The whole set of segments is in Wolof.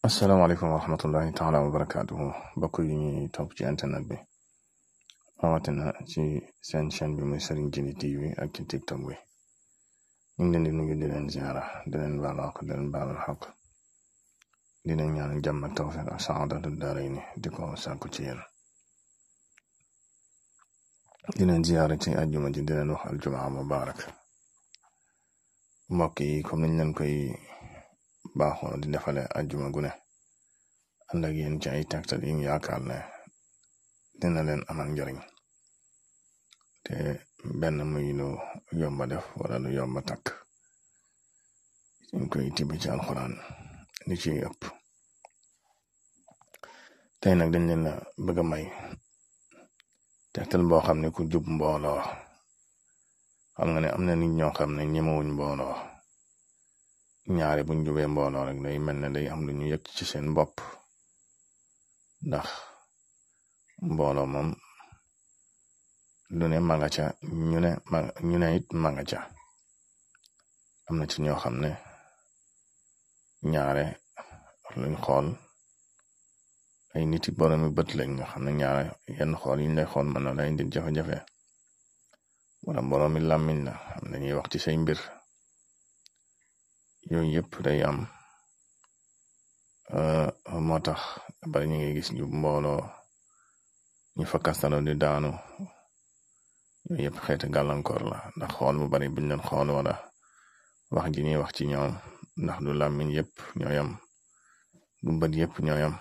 asalaamaaleykum wa rahmatullahi taala wa barakaatuhu mbokk yi ñuy topp ci internet bi rawatina ci seen chaîne bi muy Serigne Djily TV ak ci TikTok bi ñu ngi leen di nuyu di leen ziara di leen baal xaq di leen baalal xaq di leen ñaan jàmm ak tawfiq ak saadatu daarayni di ko sàkku ci yéen di leen ziara ci àjjuma ji di leen wax aljumaa mubarak mbokk yi comme niñ leen koy baaxoo di defale àjjuma gu ne ànd ak yéen ci ay tegtal yi ñu yaakaar ne dina leen amal njariñ te benn muy lu yomba def wala lu yomba takk ñu koy tibb ci alxuraan li ci ëpp tey nag dañ leen bëgg a may tegtal boo xam ne ku jub mbooloo xam nga ne am na nit ñoo xam ne ñemewuñ mbooloo ñaare buñ jubee mbooloo rek day mel ne day am lu ñu yëg ci seen bopp ndax mbooloo moom lu ne manga ca ñu ne it manga ca am na ci ñoo xam ne ñaare luñ xool ay niti boroomi bët lañ nga xam ne ñaare yenn xool yiñ lay xool mën na lay indi jafe-jafe wala boroomi làmmiñ la xam dañuy wax ci say mbir yooyu yëpp day am moo tax bari ñu ngi gis ñu mbooloo ñu fa kastalo di daanu yooyu yëpp xeeti gàllankoor la ndax xool bu bari buñ leen xool wala wax ji ñuy wax ci ñoom ndax du làmmiñ yëpp ñooyam du bët yëpp ñooyam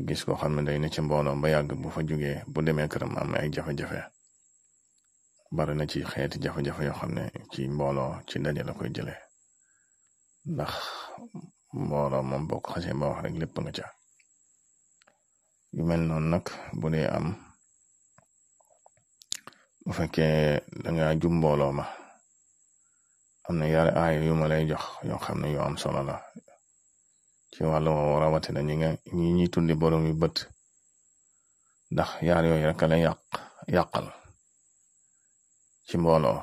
gis ko xam ne day ne ci mbooloo ba yàgg bu fa jógee bu demee këram am ay jafe-jafe bari na ci xeeti jafe-jafe yoo xam ne ci mbooloo ci daje la koy jëlee ndax mbooloo moom boo ko xasee ba wax rek lépp nga ca yu mel noonu nag bu dee am bu fekkee danga jub mbooloo ma am na yaari aay yu ma lay jox yoo xam ne yu am solo la ci wàllu woowu rawatina ñi ñuy tuddi borom yu bët ndax yaar yooyu rek la yàqal ci mbooloo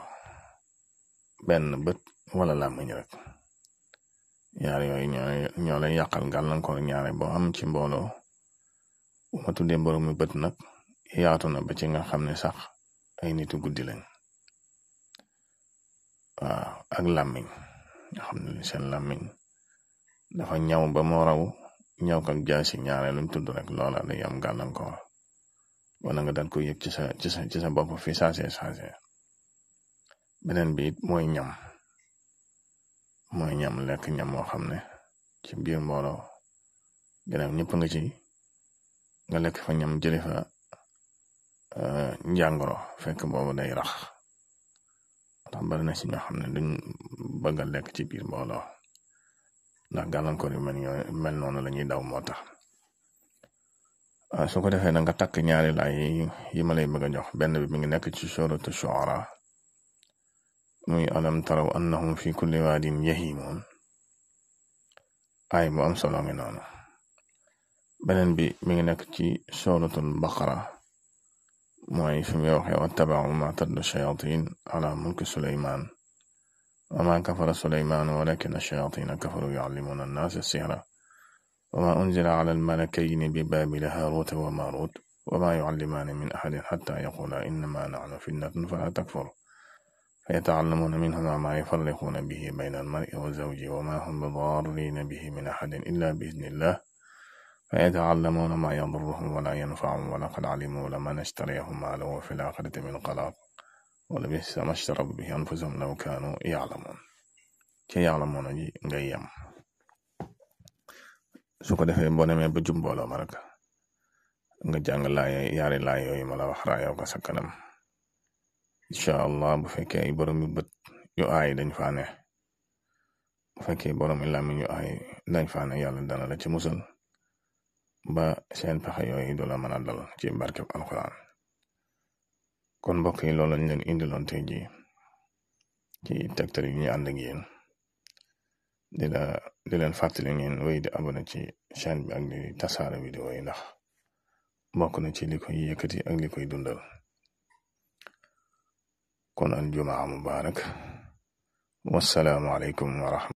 benn bët wala làmmiñ rek ñaar yooyu ñoo lay yàqal gàllankoor ñaare boo am ci mbooloo bu ma tuddee boroomi bët nag yaatu na ba ci nga xam ne sax ay nitu guddi lañ waaw ak làmmiñ nga xam ne seen làmmiñ dafa ñaw ba moo raw ñaw ak jaasi ñaare luñ tudd rek loola day am gàllankoor wala nga dal ko yëg ci sa bopp fi saase beneen bi it mooy ñam lekk ñam moo xam ne ci biir mbooloo gannaaw ñëpp nga ci nga lekk fa ñam jëli fa njàngoro fekk boobu day rax ndax bari na ci ñoo xam ne duñ bëgg a lekk ci biir mbooloo ndax gàllankoor yu mel noonu la ñuy daw moo tax su ko defee na nga takk ñaari laay yi ma lay bëgg a jox benn bi mi ngi nekk ci suratu Shu'ara muy alam taraw annahum fi kulli waadin yahimun ay bu am solo ngi noonu beneen bi mi ngi nekk ci suratul Baqara mooy fi muy waxee wattaba'u ma tatlu shayatin ala mulki Suleyman wa ma kafara Suleyman walakin ash-shayatina kafaru yu'allimuna an-nasa as-sihra wa ma unzila ala al-malakayni bi babila haruta wa marut wa ma yu'allimani min ahadin hatta yaqula innama nahnu fitnatun fala takfur فيتعلمون منهما ما يفرقون به بين المرء وزوجه وما هم بضارين به من أحد إلا بإذن الله فيتعلمون ما يضرهم ولا ينفعهم ولقد علموا لمن اشتريه ما له في الآخرة من خلاق ولبئس ما اشتروا به أنفسهم لو كانوا يعلمون كي يعلمون جي غيام su ko defee boo demee ba jub mbooloo ma rek nga jàng yaari laay yooyu ma la wax raayoo ko sa kanam incha allah bu fekkee ay borom yu bët yu aay dañ faa ne bu fekkee borom yu làmmiñ yu aay dañ faa ne yàlla dana la ci musal ba seen pexe yooyu du la mën a dal ci barkeb alxuraan kon mbokk yi loolu lañ leen indiloon tey ji ci tegtal yi ñu ànd ak yéen di leen fàttali ngeen wéy di abonné ci chaîne bi ak di tasaare vidéo yi ndax bokk na ci li koy yëkkati ak li koy dundal kon aljumaa mubarak wassalaamu aleykum wa rahmatullaah